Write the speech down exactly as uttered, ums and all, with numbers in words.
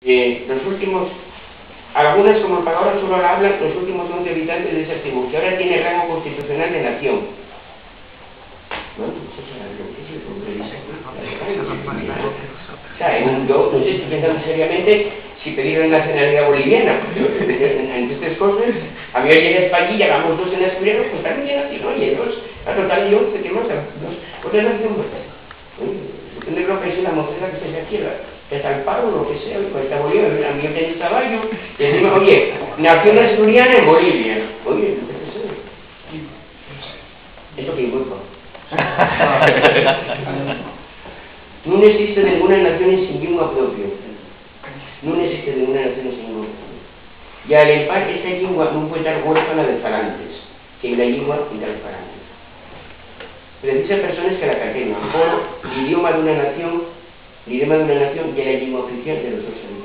Eh, los últimos, algunas, como el pagador solo la habla, los últimos once habitantes de esa tribu, que ahora tiene rango constitucional de nación. Bueno, pues eso era lo que se comprendía. O sea, en un, yo no sé, estoy pensando seriamente si pedir la nacionalidad boliviana, porque en, en estas cosas, a mí llegué a España y llamamos dos en asturiano, pues también ya nací, ¿no? Y dos, a total, yo, ¿qué más? Dos, otra nación más. Oye, depende de lo que sea la mocedad que se quiera, que tal paro, lo que sea, oye, pues está Bolivia, a mí yo tengo caballo, y encima, oye, nación asturiana en Bolivia. Oye, yo qué sé. ¿Eso qué importa? Nun esiste nenguna nación ensin llingua propia. Nun esiste nenguna nación ensin llingua propia. Y al empar, esta llingua nun puede tar huérfana de falantes, que ye la llingua entre los falantes. Precisa persones que la caltengan, polo l'idioma d'una nación, l'idioma d'una nación ye la llingua oficial de los sos habitantes.